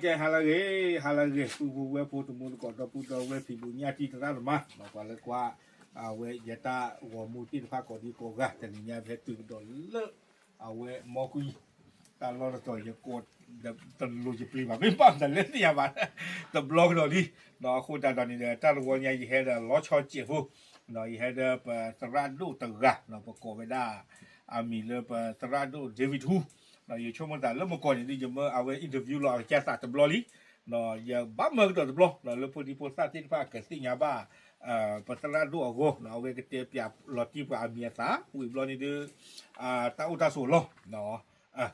ကဲ ဟါလၢအဂ့ၤ, ဟါလၢအဂ့ၤ ပုၢ်ဖိဝဲၢ်ဖိ တံၤသကိးဒီပုၢ်ဒီဝဲၢ် ဖံးဘိးညၣ်တံၢ် သရၣ်သမါ ပှၤလၢကွၢ် အဝဲယတၢ်ဂီၤမူသ့ၣ်တဖၣ်ကိးဒံကိးဂၤ တနံၤညါပဟဲတုၤကဒီးလၢ အဝဲမီကွံ တၢ်လီၢ်တတီၤ ယကိး တလိၤယပျံၤဘၣ် မ့ၢ်ဘၣ်တလဲသ့ၣ်ညါဘၣ် တဘျီကဒီးလံ. အဃိသတးဒီးန့ၣ်ဒီး တၢ်တဝီညါ ယဟဲဒီးလီၤဆီစဲးဖိ ယဟဲဒီးပသရၣ်ဒိၣ်တဂၤ ပကိးဝဲဒၣ် အမံၤလၢပသရၣ်ဒိၣ် David Hu ယဆိကမိၣ်သးလၢမုၢ်ကီၢ်န့ၣ်ဒီး ယမၢအဝဲ interview လီၤအကစၢ်သးတဘျီလံ. ယဘၣ်မၢကဒီးတဘျီ လၢဖိဒံဖိသၣ်သ့ၣ်တဖၣ်ကသ့ၣ်ညါဘၣ် ပသရၣ်ဒိၣ်အဂီၢ် အဝဲကတဲပၠးလီၤတံၢ်ပှၤအမံၤအသၣ် ဝံၤဘျီန့ၣ်ဒီး တၢ်အိၣ်တၢ်ဆိးအလီၢ်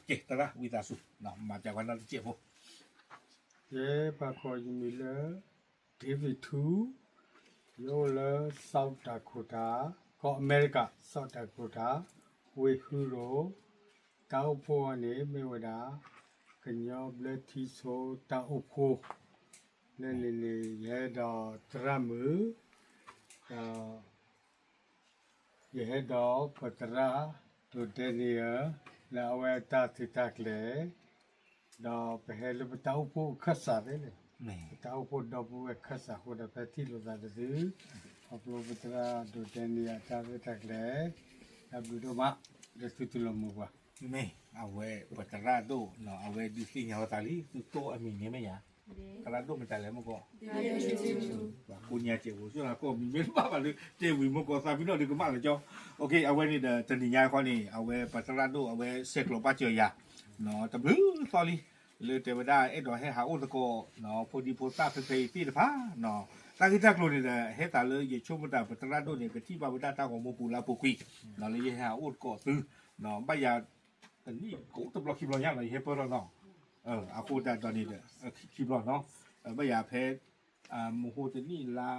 ကဲ သရၣ်ဝံသးစူၤ မၤပၠးကွၢ်နီၢ်တစဲးဖိ ယဲပှၤကိးယမံၤလၢ David Hu, ယအိၣ်လၢ South Dakota, ကီၢ်အမဲရကၤ South Dakota, ဝ့ၢ်ဟူရိၤ, တၢ်အိၣ်ဖှိၣ်အံၤန့ၣ် မ့ၢ်ဝဲဒၣ် ကညီဘျၢထံဆိတၢ်အိၣ်ဖှိၣ် လၢန့ၣ်န့ၣ် ယဟဲဒီးသရၣ်မုၣ် ဒီး ယဟဲဒီးပသရၣ်ဒိၣ် Daniel လၢအဝဲအတၢ်သုးတၢ်ကျဲၤ ဒီးပဟဲလၢပတၢ်အိၣ်ဖှိၣ်ခၢၣ်စးသ့လံ, ပတၢ်အိၣ်ဖှိၣ်ဒီပုၢ်ဝဲၢ်ခၢၣ်စးအဃိဒီး ပဟဲထံၣ်လိာ်သးတသု, ခီဖျိပသရၣ်ဒိၣ် Daniel အတၢ်ရဲၣ်တၢ်ကျဲၤ, တၢ်ဘျုးဒိၣ်မး ဒီးသုတူၢ်လိာ်မုာ်ပှၤ, မ့ၢ်အဝဲပသရၣ်ဒိၣ် အဝဲဒုးသ့ၣ်ညါဝဲသးလံ သုတိၢ်အမံၤန့ၣ်မ့ၢ်ယၤ သရၣ်ဒိၣ်မတၤလဲၣ်မ့ၢ်ကီး ကိးညါစဲးဖိ ဆိကမိၣ်မံၤမ့ၢ်တဘၣ်ဘၣ်ဒီး တဲဝံၤမ့ၢ်ကီး သးပ့ၤနီၣ်ဒီးကမၣ်လီၤကၠီ, အဝဲန့ၣ်ဒီး တနံၤညါခီန့ၣ် အဝဲပသရၣ်ဒိၣ် အဝဲဆဲးကျိးဘၣ်စၢၤယၤ တဘျုးသီလံ လၢတဲဝဲဒၣ်အဲၣ်ဒိးဟဲဟးအိၣ်သကိး ဖိဒံဖိသၣ်ဖဲဖဲအံၤသ့ၣ်တဖၣ် တၢ်ဂ့ၢ်တၢ်ကျိၤန့ၣ်ဒီး ဟဲသးလၢယဆိကမိၣ်တၢ် ပသရၣ်ဒိၣ်န့ၣ် ကထံၣ်ဘၣ်ဝဲဒၣ်တၢ်ဂီၤမူပူၤလၢအပူၤကွံာ် လၢယဟဲဟးအိၣ်သကိးသု ဘၣ်ယၤ တနံၣ်ကအိၣ်တဘျီခံဘျီညါနီၤ ယဟဲပၢၢ်ထီၣ်နီၤ, အဃိသတးဒီးန့ၣ်ဒီး ခံဘျီနီၤ, ဘၣ်ယၤဖဲ မဟိတနံၣ်လါ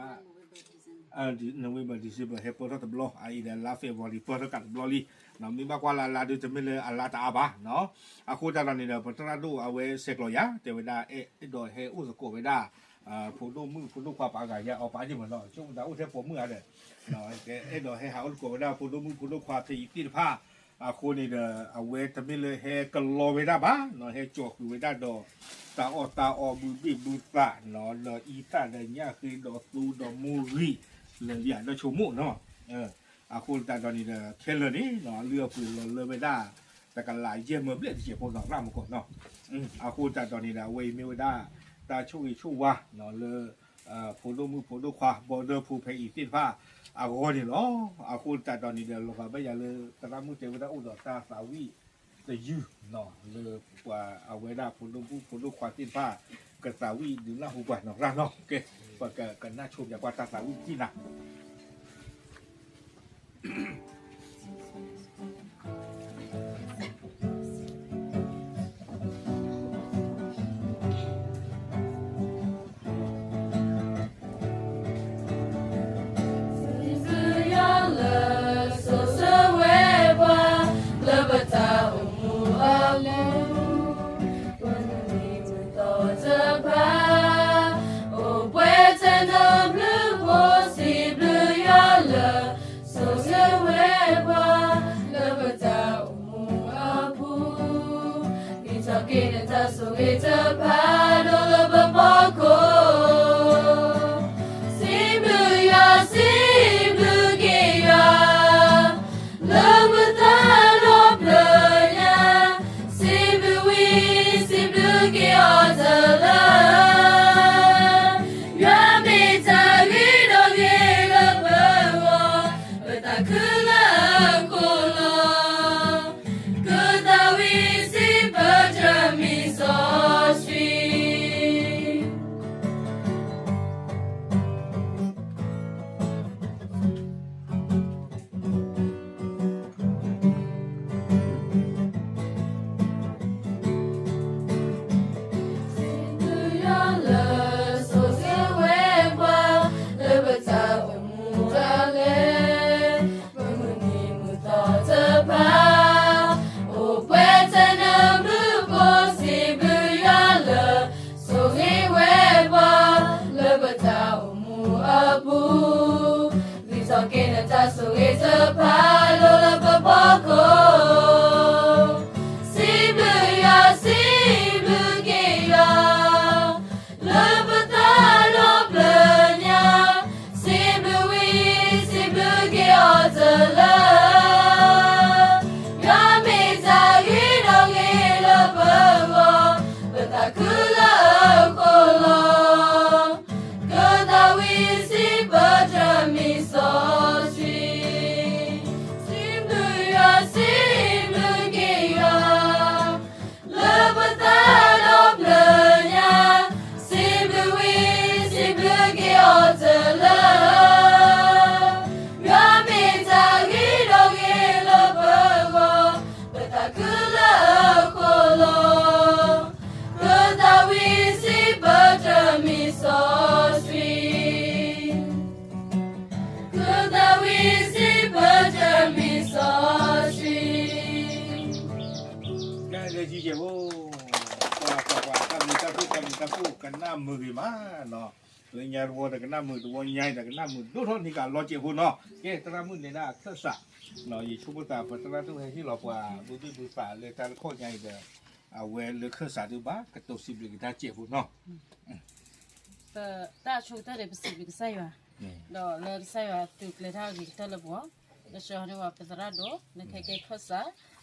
November December ဟဲပၢၢ်ထီၣ်တဘျီ အအံၤဒီးလါ February ပၢၢ်ထီၣ်ကးတဘျီလံ, မ့ၢ်ဘၣ်ကွၢ်လၢအလါဒီး တမ့ၢ်လၢအလါတအါဘၣ်နီၤ, အဃိသတးဒီးန့ၣ်ဒီး ပသရၣ်ဒိၣ်အဝဲဆဲးကျိးယၤ တဲဝဲဒၣ်အဲၣ်ဒိးဟဲအိၣ်သကိးဝဲဒၣ် ဖိဒိၣ်မုၣ်ဖိဒိၣ်ခွါပှၤဂၤယါအီၤပာ်ဒံးမးနီၤ, ဆိကမိၣ်တၢ်အိၣ်ထဲပိာ်မုၣ်ဧါဒီး အဲၣ်ဒိးဟဲဟးအိၣ်သကိးဝဲဒၣ်ဖိဒိၣ်မုၣ်ဖိဒိၣ်ခွါဖဲအံၤသ့ၣ်တဖၣ်, အဃိန့ၣ်ဒီး အဝဲတမ့ၢ်လၢဟဲကလီဝဲဒၣ်ဘၣ်နီၤ, ဟဲကၠီဃုာ်ဝဲဒၣ်ဒီး တၢ်အီၣ်တၢ်အီဘုဘ့ၣ်ဘုသးနီၤ, ဒီးအံသၣ်ဒီးညၣ်ဃ့ဒီးသူဒီးမိၢ်ဂံၢ် လၢလံအဒီးဆိကမိၣ်နီၤ, အဃိသတးဒီးန့ၣ်ဒီး ခဲလၢာ်န့ၣ်နီၤ အလုၢ်အပှ့ၤလီၤလၢဝဲဒၣ် တကလးယဲၢ်မၢဘျဲၣ်တစဲးဖိနီၤ ရၣ်မုၢ်ကီးနီၤ, အဃိသတးဒီးန့ၣ်ဒီး အဝဲအံၤမ့ၢ်ဝဲဒၣ် တၢ်ဆိၣ်ဂ့ၤဆိၣ်ဝါနီၤ လၢ ဖိဒိၣ်မုၣ်ဖိဒိၣ်ခွါ ဘီဒၢဖိဖဲအံၤသ့ၣ်တဖၣ် အဂီၢ်န့ၣ်လီၤ. အဃိသတးဒီးန့ၣ်ဒီး လီၤဂာ်ဘၣ်ယၤလၢ သရၣ်မုၣ်တဲဝဲဒၣ်အိၣ်ဒီးတၢ်သးဝံၣ်တယုၢ်နီၤ လၢပှၤအဝဲဒၣ်ဖိဒိၣ်မုၣ်ဖိဒိၣ်ခွါသ့ၣ်တဖၣ် ကသးဝံၣ်ဒုးနၢ်ဟူပှၤနီၤ ရၣ်နီၤ, ကဲ ပကကနၣ်ဆိပၠးကွၢ်တၢ်သးဝံၣ်တထံၣ်နၤ စံးဘျုးယွၤလၢစိၤဆၢဝဲပှၤ လၢပတၢ်အိၣ်မူအပူၤ ပနံၤပသီတဖၣ် အိၣ်ပှဲၤထဲနဘျုးဖှိၣ် စံးဘျုးယွၤလၢ စိၤဆၢဝဲပှၤ လၢပတၢ်အိၣ်မူအပူၤ ဒ်သိးက့ၤနတၢ်ဆိၣ်ဂ့ၤတဖၣ် ဒိၣ်လၢပဖီခိၣ် စံးဘျုးယွၤ စံးဘျုးက့ၤယွၤ လၢပတၢ်ဒီဖျၢၣ်ညါ စံးဘျုးဝံ စံးဘျုးက့ၤအီၤတလၢ ယွၤမ့ၢ်တၢ်ဂ့ၤဒီးဂ့ၤလၢပဂီၢ် ပတၢ်ခုလၢအခိၣ်လီၤ ကသးဝံၣ်စံးပတြၢၤမံၤစီဆှံ ကဲကဲကဲအိၣ်, ပှၤပှၤပှၤ တၢ်မုာ်တၢ်ဖိ တၢ်မုာ်တၢ်ဖိ ကနၣ်မုာ်ဂ့ၤမးနီၤ, လၢညါတဝီဒီးကနၣ်မုာ် တဝီညါအံၤဒီးကနၣ်မုာ်ဒိၣ်ထီၣ်န့ၢ်ကလီၤစဲးဖိနီၤ, ကဲ သရၣ်မုၣ်နဲဒၣ်ခၢၣ်စး, ယဆိကမိၣ်သး ပသရၣ်ဒိၣ်ဟဲဟ့ၣ်လီၤပှၤ ဘုဘ့ၣ်ဘုသးလၢတၢ်တခီညါအံၤဒီး အဝဲလၢခၢၣ်စးဒုးဘၣ် ကတိၤစံးဘျုးက့ၤတၢ်စဲးဖိနီၤ တၢ်ဆိကတၢၢ်န့ၣ် ပစံးဘျုးကစၢ်ယွၤ, ဒီးလၢကစၢ်ယွၤသုးကျဲၤတၢ်ဂ့ၤကတၢၢ်လၢပဂီၢ်, လၢဆှၢန့ၢ်ဝဲပသရၣ်ဒိၣ် လၢခဲကဲခၢၣ်စး,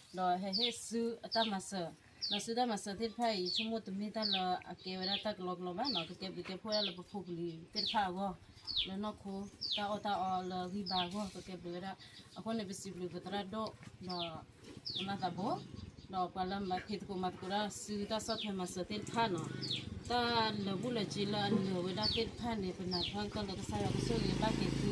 ဒီးဟဲဟ့ၣ်ဆူအတၢ်မၤစၢၤ, ဒီးဆူတၢ်မၤစၢၤသ့ၣ်တဖၣ်အံၤ ယဆိကမိၣ်တမ့ၢ်တၢ်လၢအကဲဝဲဒၣ်တၢ်ကလီကလီဘၣ်နီၤ, ကကဲဘျုးကဲဖှိၣ်ဝဲဒၣ်လၢပဖိပလံၤသ့ၣ်တဖၣ်အဂီၢ်, လၢနီၢ်ခိ တၢ်အီၣ်တၢ်အီလၢဂံၢ်ဘါအဂီၢ် ကကဲဘျုးဝဲဒၣ်, အဃိန့ၣ် ပစံးဘျုးပသရၣ်ဒိၣ်, ဒီး ကမၤသးဘိ, ဒီးပှၤလၢမၤဖံးသကိးမၤသကိးတၢ်ဆူတၢ်ဆီၣ်ထွဲမၤစၢၤသ့ၣ်တဖၣ်နီၤ, တၢ်လၢာ်ဘူၣ်လၢာ်စ့လၢအလၢာ်ဝဲဒၣ်သ့ၣ်တဖၣ်န့ၣ် ပနာ်တဖၣ်ကတၢၢ်လၢကစၢ်ယွၤကဆိၣ်ဂ့ၤဘၣ်က့ၤသု,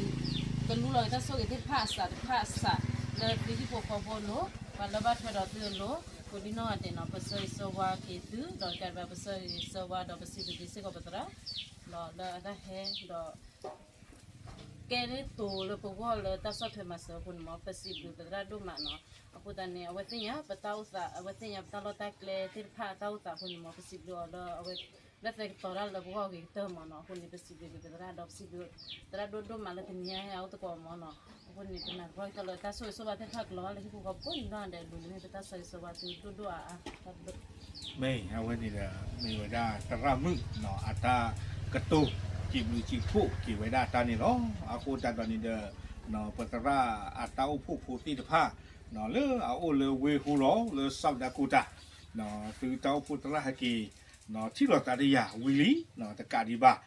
ကလူလီၤက့ၤတၢ်ဆိၣ်ဂ့ၤသ့ၣ်တဖၣ်အစးတဖၣ်အစး, လၢသုဟံၣ်ဖိဃီဖိအလိၤ, ပှၤလၢဘၣ်ထွဲဒီးသုအလိၤ, ကိးဒံနီၢ်ဂၤဒဲးနီၤ ပဆၢဂ့ၤဆၢဝါက့ၤသု, ဒီးတကးဒံးဘၣ် ပဆၢဂ့ၤဆၢဝါဒီးပစံးဘျုးက့ၤစ့ၢ်ကီးပသရၣ်, ဒီးလၢအတၢ်ဟဲဒီး ကဲလၢတိၤလၢပဂီၢ်လၢတၢ်ဆီၣ်ထွဲမၤစၢၤအဃိန့ၣ်မ့ၢ် ပစံးဘျုးပသရၣ်ဒိၣ်မးနီၤ, အဃိသတးန့ၣ် အဝဲသ့ၣ်ညါပတၢ်အိၣ်သး အဝဲသ့ၣ်ညါပတၢ်လီၢ်တၢ်ကျဲသ့ၣ်တဖၣ်အတၢ်အိၣ်သးအဃိန့ၣ်မ့ၢ် ပစံးဘျုးအီၤလၢအဝဲ လၢသဲကတီၤတၢ်လၢပဂီၢ်ဂ့ၤကတၢၢ်မ့ၢ်နီၤ, အဃိန့ၣ် ပစံးဘျုးက့ၤပသရၣ်ဒီး ပစံးဘျုးသရၣ်ဒိၣ်ဒိၣ်မးလၢတနံၤအံၤအအိၣ်သကိးမ့ၢ်နီၤ, အဃိန့ၣ် ပနာ်တဘျီကတၢၢ်လၢတၢ်ဆိၣ်ဂ့ၤဆိၣ်ဝါသ့ၣ်တဖၣ်ကလီၤဘၣ်လၢဟံၣ်ဖိဃီဖိကိးနီၢ်ဒဲးအလိၤန့ၣ် ပတၢ်ဆိၣ်ဂ့ၤဆိၣ်ဝါသုဒိၣ်ဒိၣ်အါအါ မ့ၢ်အဝဲန့ၣ်ဒီး မ့ၢ်ဝဲဒၣ်သရၣ်မုၣ်နီၤ အတၢ်ကတိၤ စံးဘျုးစံးဖှိၣ်က့ၤဝဲဒၣ်တၢ်န့ၣ်လီၤ. အဃိသတးဒီးန့ၣ်ဒီး ပသရၣ်အတၢ်အိၣ်ဖှိၣ်ဖိသ့ၣ်တဖၣ် လၢအအိၣ်လၢဝ့ၢ်ဟူလီၤ လၢ South Dakota သုတၢ်အိၣ်ဖှိၣ်သရၣ်ဟဲက့ၤ ထံၣ်လိာ်သးတယာ်ဝံၤလံ တကးဒံးဘၣ်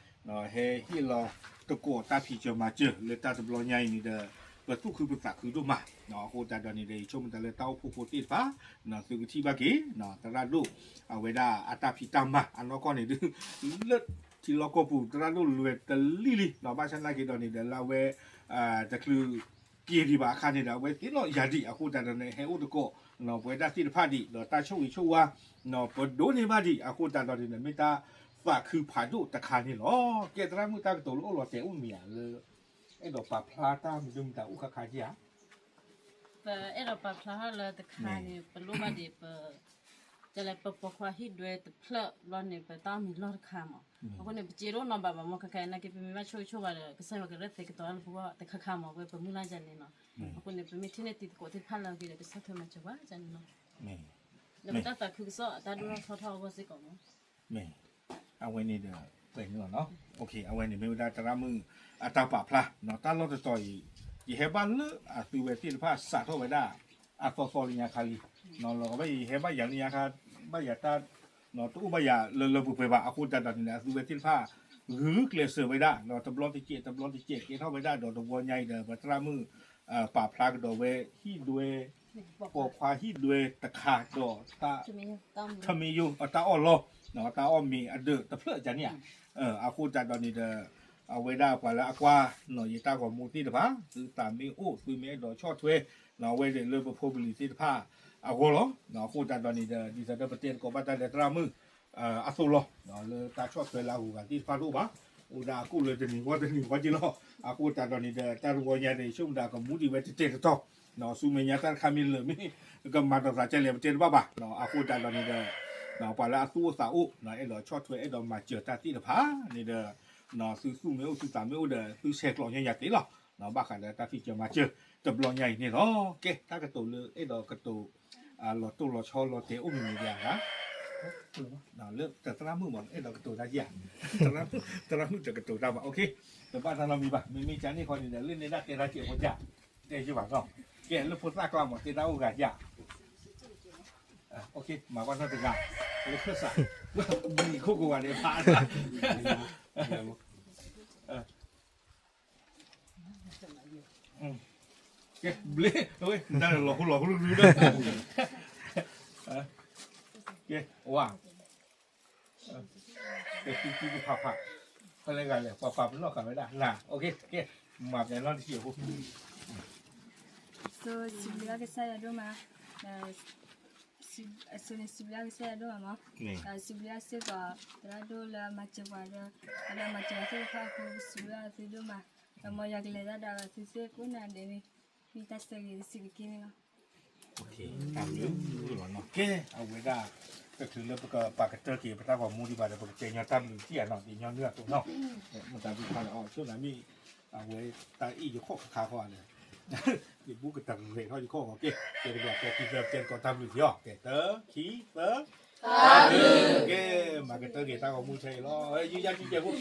ဟဲဟ့ၣ်လီၤသကိးတၢ်ဖံးစၢၤမၤစၢၤလၢတၢ်တဘျီညါအံၤန့ၣ်ဒီး ပသူၣ်ခုပသးခုဒိၣ်မး. အဃိသတးဒီးန့ၣ်ဒီး ယဆိကမိၣ်တၢ်လၢတၢ်အိၣ်ဖှိၣ်ဖိသ့ၣ်တဖၣ် သုကထံၣ်ဘၣ်က့ၤ သရၣ်ဒိၣ် အဝဲဒၣ်အတၢ်ဖံးတၢ်မၤအနီၢ်ကီၢ်န့ၣ်ဒုး လၢထံလီၢ်ကီၢ်ပူၤ သရၣ်ဒိၣ်လဲၤတလံၣ်လံ ဘၣ်ဆၣ်သနာ်က့ဒီးန့ၣ်ဒီး လၢအဝဲ တချုးက့ၤဒံးဘၣ်အခါန့ၣ်ဒီး အဝဲသ့ၣ်နီၣ်ယၤဒံး အဃိသတးဒီးန့ၣ် ဟဲအိၣ်သကိး ပဝဲဒၣ်သ့ၣ်တဖၣ်ဒံး ဒီးတၢ်ဆိၣ်ဂ့ၤဆိၣ်ဝါ ပဒိးန့ၢ်ဘၣ်ဒံး အဃိသတးဒီးန့ၣ်ဒီး မ့ၢ်တၢ်သးခုဖးဒိၣ်တခါန့ၣ်လီၤ. ကဲသရၣ်မုၣ်တၢ်ကတိၤလၢအိၣ်လီၤတဲာ်အိၣ်မ့ၢ်ဧါလၢ အဲၣ်ဒိးပာ်ဖျါတၢ်မနုၤမတၤအိၣ်ခါခါဧါ ပအဲၣ်ဒိးပာ်ဖျါထီၣ်လၢတခါန့ၣ် ပလိၣ်ဘၣ်ဒံးပ ကလဲၤပပိာ်ခွါဟံၣ်ဒွဲတဖျၢၣ်ဘျီန့ၣ် ပတၢ်အီၣ်မ့ၤလီၢ်တခါမး, အဃိန့ၣ် ပစ့တအိၣ်နီတဘျီဘၣ်မး ခဲခါအံၤ နာ်က့ပမ့ၢ်ဘၣ်ဆိၣ်ဂ့ၤဆိၣ်ဝါဒီး ကစၢ်ယွၤကရဲၣ်သဲကတီၤတၢ်လၢပဂီၢ်တခါခါမး ဝဲပမုၢ်လၢ်ယၤန့ၣ်နီၤ, အဃိန့ၣ် ပမ့ၢ်ထံၣ်န့ၢ်တံၤသကိးသ့ၣ်တဖၣ်လၢအဂ့ၤဒီး ကဆီၣ်ထွဲမၤစၢၤပှၤန့ၣ်နီၤ, လၢပတၢ်သးခုကစီၣ်အတၢ်ဒိၣ်ထီၣ်ထီထီၣ်အဂီၢ်စ့ၢ်ကီးမး မ့ၢ် အဝဲန့ၣ်ဒီး ပှဲၤန့ၣ်လီၤနီၤ, အဝဲန့ၣ်မ့ၢ်ဝဲဒၣ်သရၣ်မုၣ်အတၢ်ပာ်ဖျါ တၢ်လီၢ်တတီၤအံၤ ယဟဲဘၣ်လၢအသုဝဲသ့ၣ်တဖၣ်စးထီၣ်ဝဲဒၣ် အသီသီလၢညါခါလံ, လီၤကဘၣ် ယဟဲဘၣ်ယၤလၢညါခါ ဘၣ်ယၤတၢ် တအိၣ်ဘၣ်ယၤလၢလၢပှဲၤပှဲၤဘၣ် အဃိသတးဒီးန့ၣ်ဒီး အသုဝဲသ့ၣ်တဖၣ် ဂုာ်ကျဲးစၢးဝဲဒၣ် တဘျီတစဲး တဘျီတစဲး ကဲထီၣ်ဝဲဒၣ်ဒီးတဝီညါအံၤဒီး ပသရၣ်မုၣ် ပာ်ဖျါကဒီးဝဲ ဟံၣ်ဒွဲ ပိာ်ခွါဟံၣ်ဒွဲတခါဒီး ထမင်းရုံ အတၢ်အီၣ်လီၢ် တၢ်အီၣ်မ့ၤအဒၢးတဖျၢၣ်န့ၣ်ဧါ, အဃိသတးဒီးန့ၣ်ဒီး အဝဲဒၣ်ပှၤလၢအကွၢ် ယတၢ်ဂီၤမူသ့ၣ်တဖၣ် သုသးမ့ၢ်အိၣ် သုမ့ၢ်အဲၣ်ဒိးဆီၣ်ထွဲ အဝဲဒၣ်လၢပဖိပလံၤသ့ၣ်တဖၣ်အဂီၢ်လီၤ. အဃိသတးဒီးန့ၣ်ဒီး ဒ်သိးဒီးပတဲသကိးဘၣ်တၢ်ဒီးသရၣ်မုၣ် အသိးလီၤ လၢတၢ်ဆီၣ်ထွဲလၢအဂုၤအဂၤသ့ၣ်တဖၣ်တအိၣ်ဘၣ်, အိၣ်ဒၣ်အကိၣ်လၢတနံၤဝီတနံၤဝီက့လီၤ. အဃိသတးဒီးန့ၣ်ဒီး တၢ်တဝီညါဒီး ယဆိကမိၣ်ဒီးကမူဒံးဝဲတတဲာ်တတီၤ, ဆူမဲာ်ညါတၢ်တခါမ့ၢ်လၢာ်မ့ၢ် ကမၤဒီးသးကလဲၣ် ပတဲတဘၣ်ဘၣ်. အဃိသတးဒီးန့ၣ်ဒီး ပှၤလၢအသူၣ်အိၣ်သးအိၣ် အဲၣ်ဒိးဆီၣ်ထွဲ အဲၣ်ဒိးမၤစၢၤတၢ်သ့ၣ်တဖၣ်န့ၣ်ဒီး သုသူၣ်မ့ၢ်အိၣ် သုသးမ့ၢ်အိၣ်ဒီး သုဆဲးကျိးညီညါသ့လီၤ. ဘၣ်ဃးဒီးတၢ်ဖံးစၢၤမၤစၢၤတဘျီညါအံၤန့ၣ်လီၤ. ကဲ တၢ်ကတိၤလၢအဲၣ်ဒိးကတိၤ လီၤတိၢ်လီၤဆီလီၤတဲာ်အိၣ်မ့ၢ်မ့ၢ်ဒံးဧါ, လၢသရၣ်မုၣ်မ့ၢ် အဲၣ်ဒိးကတိၤတၢ်ဧါ, သရၣ်မုၣ်တကတိၤတၢ်ဘၣ် တဘၣ်တၢ်နီတမံၤဘၣ်. မ့မ့ၢ်ကန့ၣ်ခီန့ၣ်ဒီး လၢနဲဒၣ်တဲတၢ်စဲးဖိက တဲယဘၣ်နီၤ, ကဲလၢဖိသၣ်ကျါမ့ၢ်တဲတၢ်အိၣ်ဂၤဧါ, မၤဘၣ်နီတဂၤ, လၢခၢၣ်စး, ဘံၣ်ခိၣ်ကိးဂၤဒဲးဖးတၢ်, ကဲ ဘျ့ ဝဲ တၢ်လီၤဟိလီၤဟိလီၤဒီး ကဲ ဝါ ကဲ တံတံတဖးဖး ဖဲလဲၣ်ဂၤလဲၣ် ပှၤပာ်ပနီၣ်ဃာ်ဝဲဒၣ် နၤ ကဲ မၤပျဲနီတစဲးဖိ စံးဘျုးကစၢ်ယွၤဒိၣ်မး, စံးဘျုးကစၢ်ယွၤဒိၣ်မးမး, စံးဘျုးစ့ၢ်ကီး သရၣ်ဒိၣ်လၢအမၤစၢၤပှၤဒီး အဒီးမၤစၢၤပှၤသ့ၣ်တဖၣ်အဃိ စံးဘျုးအသုဒိၣ်မး, ဒီးမ်ယွၤကလဲၤတၢ်ဒီးအသုသ့ၣ်ကိးဂၤဒဲးန့ၣ် မ့ၢ်တၢ်ဆၢဂ့ၤတစဲးတက့ၢ်န့ၣ်လီၤ. တၢ်ဘျုးလီၤနီၤ. ကဲ အဝဲဒၣ် တချုးလၢပကပာ်ကတၢၢ်က့ၤ ပတၢ်ဂီၤမူဒံးဘၣ်ဒီး ပကတဲညီတၢ်ဘျုးထံၣ်ဧါနီၤ, ဒ်ညီနုၢ်အသိးနီၤ. မ့ၢ်တၢ်ဘျုးဖးလီၤအီၤ ဆိၣ်နၤမ့ၢ် အဝဲတၢ်အ့ၣ်ယခီၣ်ခါခါဃီဒီး ယဘူၣ်ကတၢၢ်ရဲၣ်ထီၣ်ယခီၣ်ဃီကဲ, ကဲကဒီး ကဲခံသၢ ကဲကီးတၢ်ဘျုးထံၣ်အီၤ ကဲတၢ ခံ သၢ တၢ်ဘျုး ကဲ မၤကတၢၢ်က့ၤတၢ်ဂီၤမူထဲအံၤလီၤ, ယုယါထံကဲဖိ က့